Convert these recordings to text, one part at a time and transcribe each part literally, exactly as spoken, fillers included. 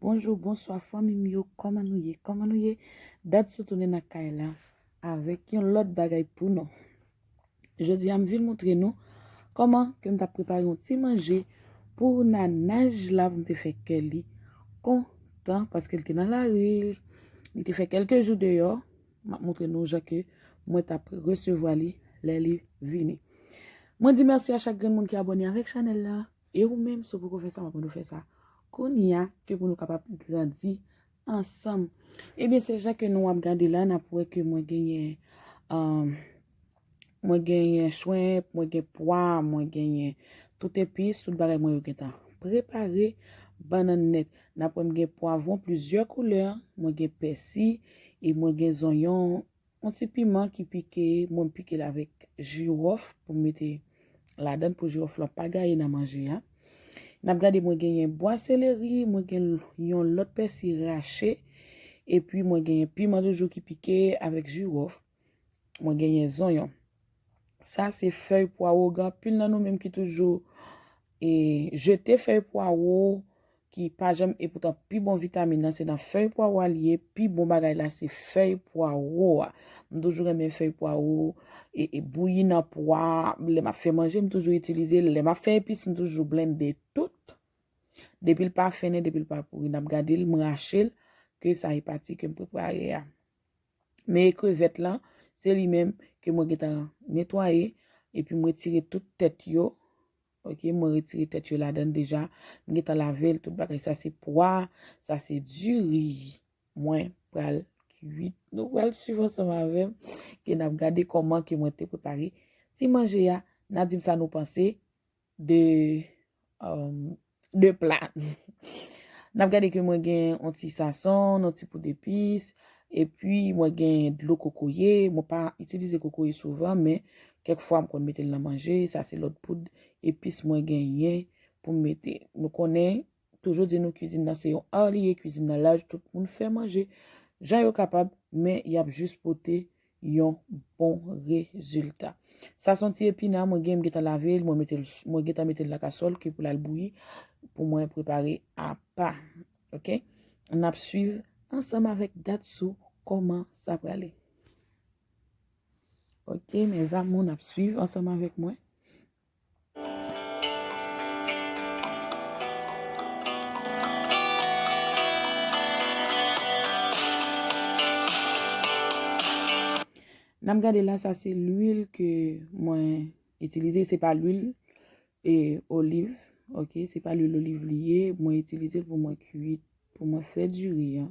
Bonjou, bonswa fanmi m yo, kòman nou ye? Kòman nou ye? Dadsou tounen nan kay la avèk yon lòt bagay pou nou. Jodi a m vin montre nou kòman ke m t ap prepare yon ti manje pou Nanaj la, pou m te fè kè li kontan paske l te nan lari, li te fè kèlke jou deyò. M ap montre nou jan ke mwen t ap resevwa li lè li vini. Mwen di mèsi a chak grenn moun ki abòne avèk chanèl la. E ou menm, si w poko fè sa, m ap mande w fè sa kounye a, ke pou nou kapab grandi ansanm. Ebyen, se jan ke nou ap gade la, n ap wè ke mwen genyen, um, mwen genyen shrimp, mwen gen pwa, mwen genyen tout epis, tout bagay mwen yo gentan prepare, bannann nèt. N ap wè m gen pwavwon plizyè koulè, mwen gen pèsi, e mwen gen zonyon, yon ti piman ki pike, mwen pike l avèk jiwòf pou m mete ladan l pou jiwòf lan pa gaye nan manje a. N ap gade mwen genyen bwa seleri, mwen gen yon lòt pèsi rache, epi mwen genyen piman toujou ki pike avèk jiwòf. Mwen genyen zonyon. Sa se fèy pwawo, gen anpil nan nou menm ki toujou e jete fèy pwawo, ki pa janm, epoutan pi bon vitamin nan se nan fèy pwawo a li ye, pi bon bagay la se fèy pwawo a. M toujou renmen fèy pwawo e, e bouyi nan pwa, lè m ap fè manje, m toujou itilize l, lè m ap fè epis, m toujou blende tout. Depi l pa fennen, depi l pa pouri, n ap gade l, m rache l, ke sa e pati ke m prepare a. Men krevèt lan, se li menm ke mwen gentan netwaye, epi m retire tout tèt yo. Ok, mwen retire tèt yo ladan l deja. M gentan lave l, tout bagay. Sa se pwa, sa se diri. Mwen pral kwit. Nou pral swiv ansanm avè m, ke n ap gade kòman ke mwen te prepare ti manje a. N a di m sa nou panse de, um, de pla. N ap gade ke mwen gen yon ti sason, yon ti poud epis, epi mwen gen dlo kokoye. Mwen pa itilize kokoye souvan, men kèk fwa m konn mete l nan manje. Sa se lòt poud epis mwen genyen pou m mete. Nou konnen, toujou di nou kwizin nan se yon ar li ye, kwizin nan laj, tout moun fè manje jan yo kapab, men y ap jis pote yon bon rezilta. Sa se yon ti epina, mwen gen, m gentan lave l, mwen mete l, mwen gentan mete l nan kasòl ke pou l al bouyi, pou mwen prepare apa. Ok? N ap swiv ansanm avèk Dadsou kòman sa prale. Ok, mes amours, n ap swiv ansanm avèk mwen. N ap gade la, sa se lwil ke mwen itilize, se pa lwil e oliv, ok, se pa lwil oliv li ye, mwen itilize l pou mwen kwit, pou mwen fè diri an.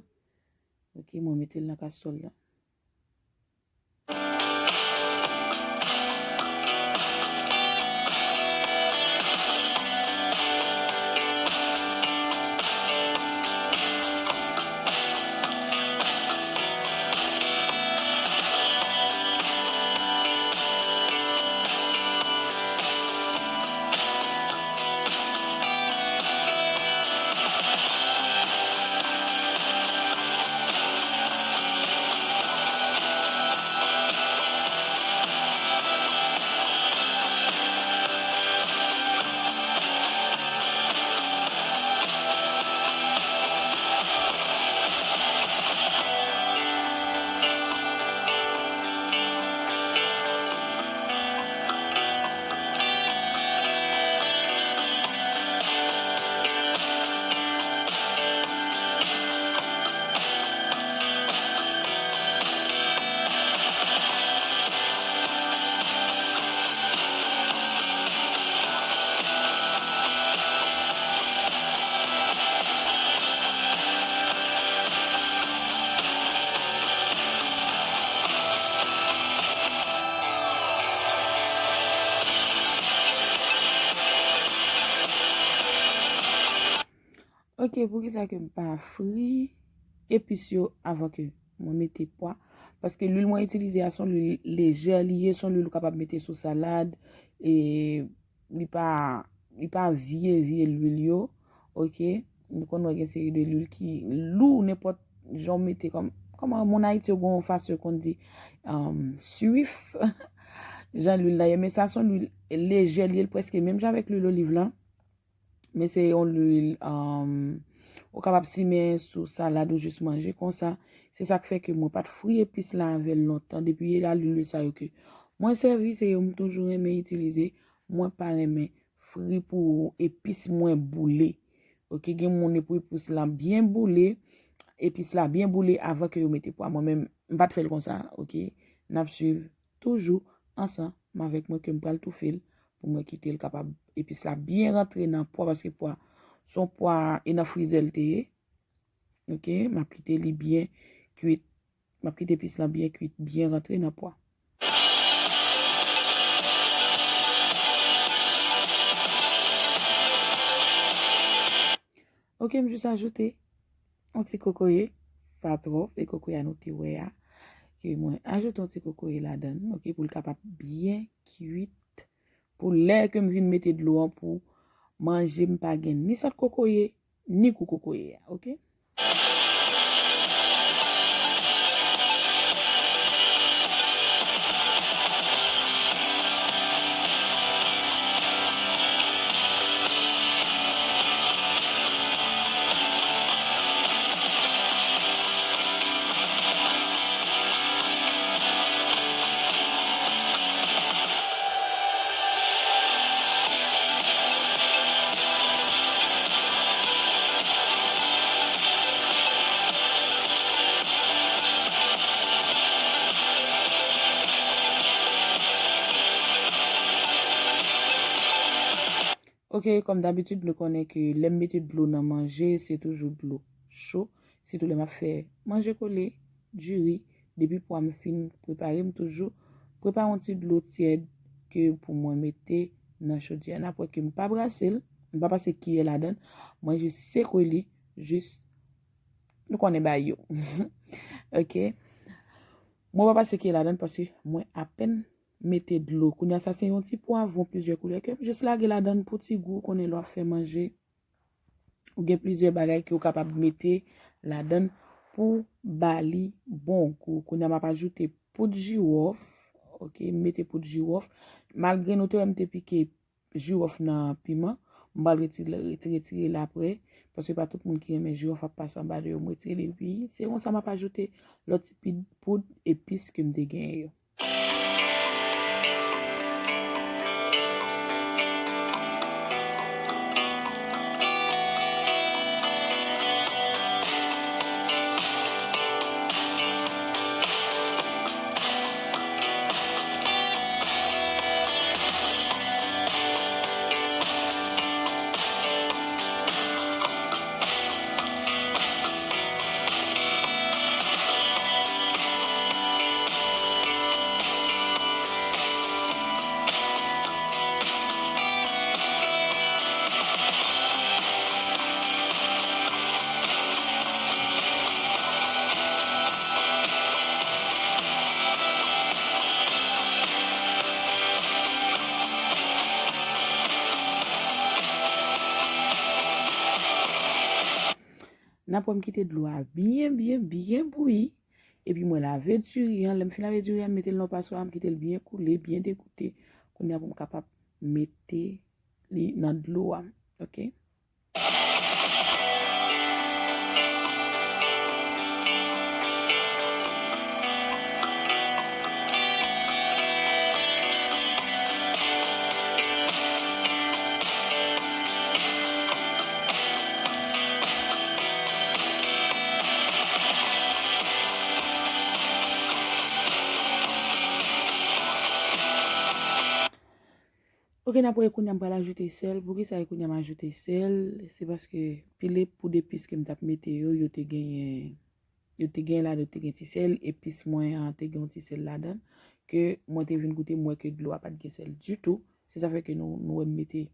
Ok, mwen mete l nan kasòl la. Ok, poukisa ke m pa fri epis yo avan ke mwen mete pwa? Paske lwil mwen itilize a se yon lwil lejè li ye, se yon lwil ou kapab mete sou salad, e li pa, li pa vye, vye lwil yo, ok? Nou konn wè gen seri de lwil ki lou, nenpòt jan w mete kòm, kòman moun Ayiti yo gen yon fason yo konn di, um, swif, jan lwil la ye, men sa se yon lwil lejè li ye, l prèske menm jan avèk lwil oliv lan. Men se yon lwil, um, ou kapab simen sou salad ou jis manje konsa. Se sa k fè ke mwen pa t fri epis la avè l lontan. Depi a lwil sa yo ke mwen sèvi, se yo m toujou renmen itilize. Mwen pa renmen fri pou epis mwen boule. Oke, gen moun pou epis la byen boule, epis la byen boule avan ke yo mete pwa. Mwen menm, m pa t fè l konsa, oke? N ap swiv toujou ansanm avèk mwen ke m pral toufe l pou mwen kite l kapab epis la byen rantre nan pwa, paske pwa, se yon pwa e nan frizè l te ye. Oke, m ap kite li byen kwit. M ap kite epis la byen kwit, byen rantre nan pwa. Oke, m jis ajoute yon ti kokoye, pa twòp, e kokoye a nou te wè a, ke mwen ajoute yon ti kokoye ladan l, oke, pou l kapab byen kwit, pou lè ke m vin mete dlo an pou manje, m pa gen ni sant kokoye, ni gou kokoye a, oke? Oke, kòm dabitid, nou konnen ke lè m mete dlo nan manje, se toujou dlo cho. Sitou lè m ap fè manje kole, diri, depi pwa m fin prepare, m toujou prepare yon ti dlo tyèd ke pou mwen mete nan chodyè a. N ap wè ke m pa brase l, m pa pase kiyè ladan l, mwen jis sekwe li, jis, nou konnen bagay yo. Oke. Mwen pa pase kiyè ladan l paske mwen apèn mete dlo. Kounye a sa se yon ti pwavwon plizyè koulè ke m jis lage ladan l pou ti gou. Ou konnen lè w ap fè manje, ou gen plizyè bagay ke w kapab mete ladan l pou ba li bon gou. Kounye a m ap ajoute poud jiwòf. Oke, m mete poud jiwòf. Malgre nou te wè m te pike jiwòf nan piman, m pral retire, retire, retire l apre, paske pa tout moun ki renmen jiwòf ap pase anba de yo, m retire l, epi se konsa m ap ajoute lòt ti pi-, poud epis ke m te genyen yo. N ap wè m kite dlo a byen, byen, byen bouyi. Epi mwen lave diri an. Lè m fin lave diri an, m mete l nan paswa, m kite l byen koule, byen degoute. Kounye a pou m kapab mete li nan dlo a. Oke? Oke, n ap wè kounye a m pral ajoute sèl. Poukisa e kounye a m ajoute sèl? Se paske pil poud epis ke m t ap mete yo, yo te genyen, yo te genyen ladan, yo te gen ti sèl. Epis mwen an te gen yon ti sèl ladan l. Ke mwen te vin goute, m wè ke dlo a pa t gen sèl ditou. Se sa fè ke nou, nou wè m mete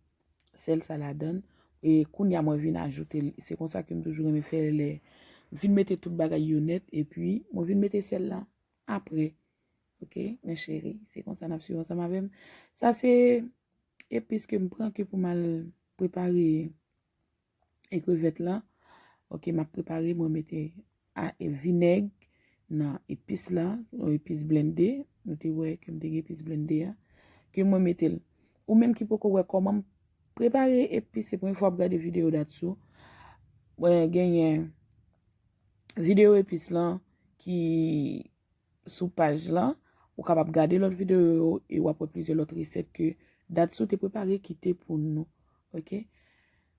sèl sa ladan l. E kounye a mwen vin ajoute l. Se konsa ke m toujou renmen fè lè m fin mete tout bagay yo nèt. Epi mwen vin mete sèl la apre. Oke, mes chéries, se konsa n ap swiv ansanm avè m. Sa se epis ke m pran ke pou m al prepare e krevèt la. Oke, m ap prepare, mwen mete a, e vinèg nan epis la, yon epis blende. Nou te wè ke m te gen epis blende a, ke mwen mete l. Ou menm ki poko wè kòman m prepare epis, se premye fwa w ap gade videyo dat sou. mwen genyen videyo epis lan ki sou paj lan. Ou kapab gade lòt videyo yo e w ap wè plizyè lòt resèt ke Dadsou te prepare kite pou nou. Oke?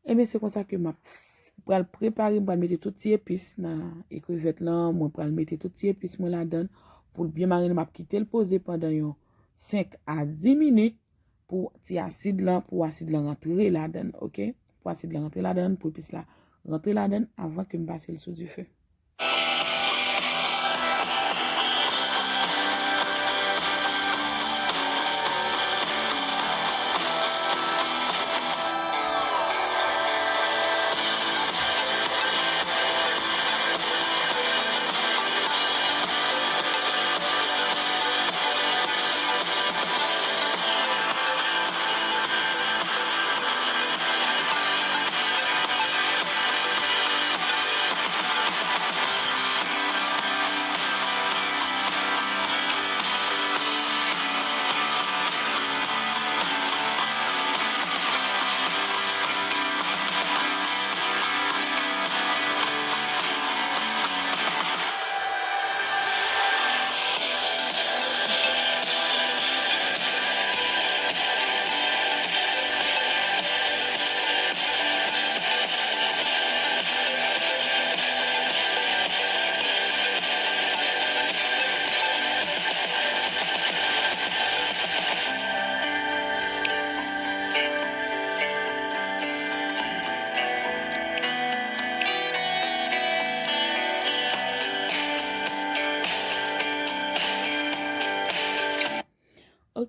Ebyen, se konsa ke m ap f- pral prepare, m pral mete tout ti epis nan ekrivèt lan, mwen pral mete tout ti epis mwen ladan l pou l byen marinen, m ap kite l poze pandan yon senk a dis minit pou ti asid lan, pou asid lan rantre ladan l, oke? Pou asid lan rantre ladan l, pou epis la rantre ladan l avan ke m pase l sou dife.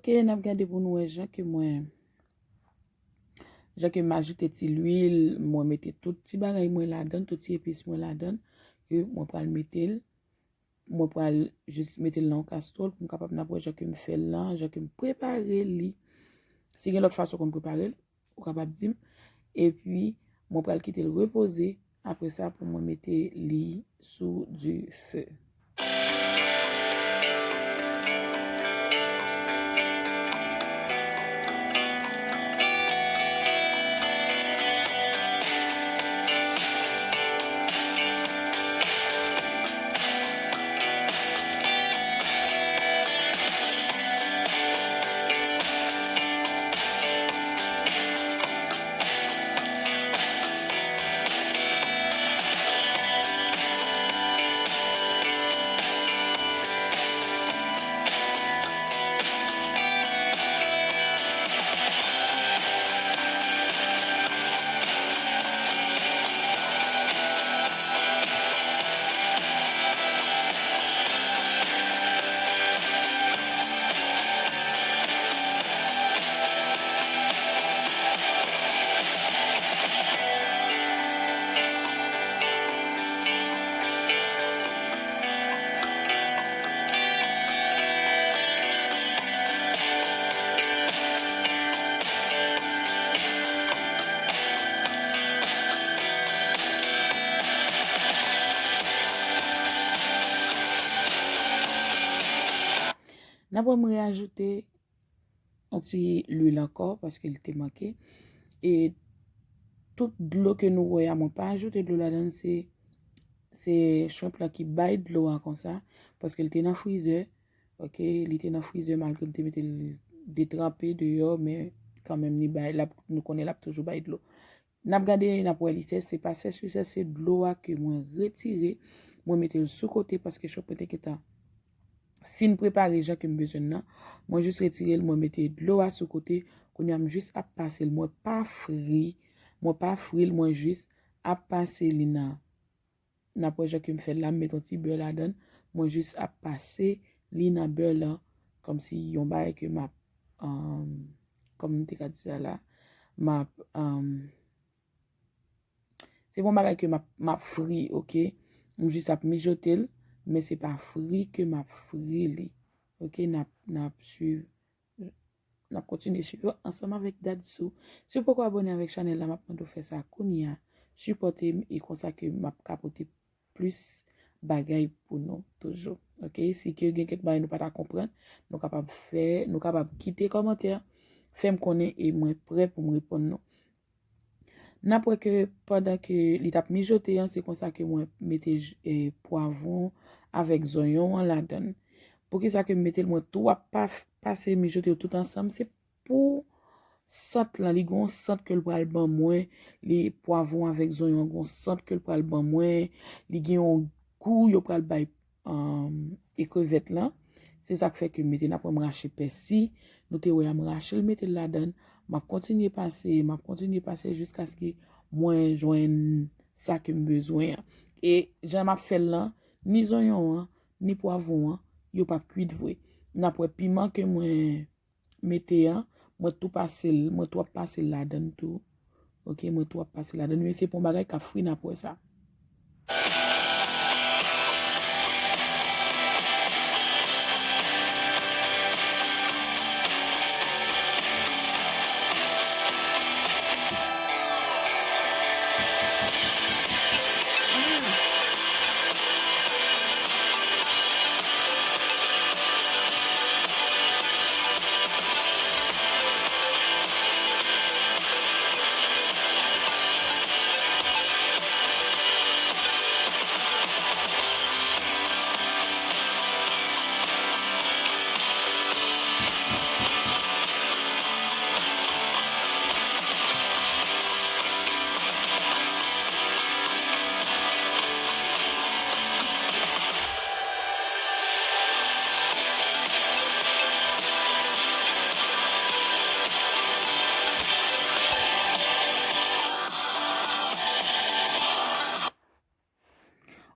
Ok, n ap gade pou nou wè jan ke mwen, jan ke m ajoute ti lwil, mwen mete tout ti bagay mwen ladan, tout ti epis mwen ladan, ke mwen pral mete l. Mwen pral jis mete l nan yon kastwòl pou m kapab, n ap wè jan ke m fè l lan, jan ke m prepare li. Si gen lòt fason konn prepare l, ou kapab di m. Epi, mwen pral kite l repoze. Apre sa, pou mwen mete li sou dife. N ap wè m reajoute yon ti lwil ankò, paske l te manke. E tout dlo ke nou wè a, mwen pa ajoute dlo ladan l, se, se shrimp lan ki bay dlo a konsa, paske l te nan frizè. Ok, li te nan frizè, malgre m te mete l detranpe deyò, men kanmenm li bay, l ap, nou konnen l ap toujou bay dlo. N ap gade, n ap wè li sèch, se pa sèch li sèch, se dlo a ke mwen retire, mwen mete l sou kote, paske shrimp mwen te gentan fin prepare jan ke m bezwen l nan. Mwen jis retire l, mwen mete dlo a sou kote. Kounye a m jis ap pase l, mwen pa fri, mwen pa fri l, mwen jis ap pase li nan, n ap wè jan ke m fè l la, m met yon ti bè ladan l. Mwen jis ap pase li nan bè lan, kòmsi yon bagay ke m ap, um, kòman m te ka di sa la, m ap, um, se pa yon bagay ke m ap, m ap fri, ok? M jis ap mijote l, men se pa fri ke m ap fri li. Ok, n ap, n ap swiv, n ap kontinye swiv ansanm avèk Dadsou. Si w poko abòne avèk chanèl la, m ap mande w fè sa kounye a. Sipòte m e konsa ke m ap ka pote plis bagay pou nou toujou. Ok, si ke gen kèk bagay nou pa ta konprann, nou kapab fè, nou kapab kite kòmantè, fè m konnen e mwen prè pou m reponn nou. N ap wè ke pandan ke li t ap mijote an, se konsa ke mwen mete j- e, pwavwon avèk zonyon an ladan l. Poukisa ke m mete l? Mwen tou ap pa- pase mijote yo tout ansanm. Se pou sant lan, li gen yon sant ke l pral ban mwen. Li, pwavwon avèk zonyon an gen yon sant ke l pral ban mwen. Li gen yon gou yo pral bay um, ekrevèt lan. Se sa k fè ke m mete, n ap wè m rache pèsi. Nou te wè a, m rache l, mete l ladan. M ap kontinye pase, m ap kontinye pase jiskaske mwen jwenn sa ke m bezwen an. E jan m ap fè l lan, ni zonyon an, ni pwavwon an, yo p ap kwit vre. N ap wè piman ke mwen mete an, mwen tou pase l, mwen tou ap pase l ladan tou. Ok, mwen tou ap pase l ladan. Men se pa yon bagay k ap fri, n ap wè sa.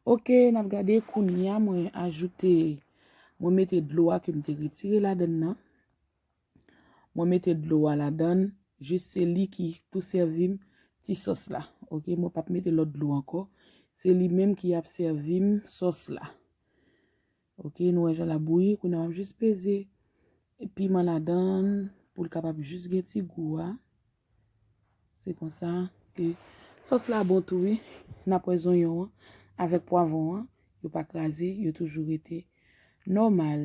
Ok, n ap gade kounye a, mwen ajoute, mwen mete dlo a ke m te retire ladan nan. Mwen mete dlo a ladan, jis se li ki tou sèvi m ti sòs la. Ok, mwen p ap mete lòt dlo ankò. Se li menm ki ap sèvi m sòs la. Ok, nou wè jan l ap bouyi, kounye a m ap jis peze piman ladan pou l kapab jis gen ti gou a. Se konsa ke sòs la bon tou wi. N ap wè zonyon an avèk pwavwon an, yo pa kraze, yo toujou rete nòmal.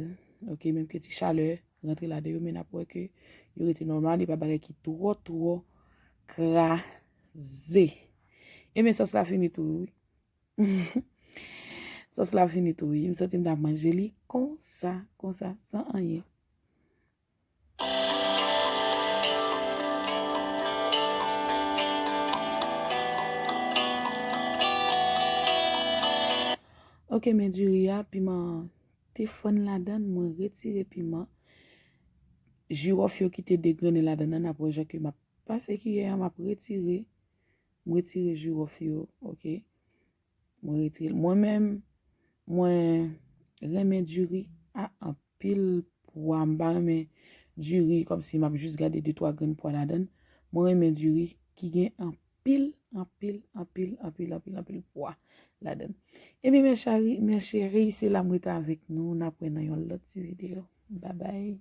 Ok, menm ke ti chalè rantre ladan yo, men n ap wè ke yo rete nòmal, e pa bagay ki twò, twò kraze. Ebyen, sòs la fini tou wi. Sòs la fini tou wi. M santi m ta manje li konsa, konsa, san anyen. Ok, men diri a, piman an te fann ladan, mwen retire piman. Jiwòf yo ki te degrennen ladan nan, n ap wè jan ke m ap pase kiyè a, m ap retire. M retire jiwòf yo, ok. Mwen retire l. Mwen menm, mwen renmen diri a anpil pwa. M pa renmen diri kòmsi m ap jis gade de twa grenn pwa ladan l. Mwen renmen diri ki gen anpil, anpil, anpil, anpil, anpil, anpil pwa ladan l. Ebyen, mes chari, mes chéri, se la m rete avèk nou. N ap wè nan yon lòt ti videyo. Babay.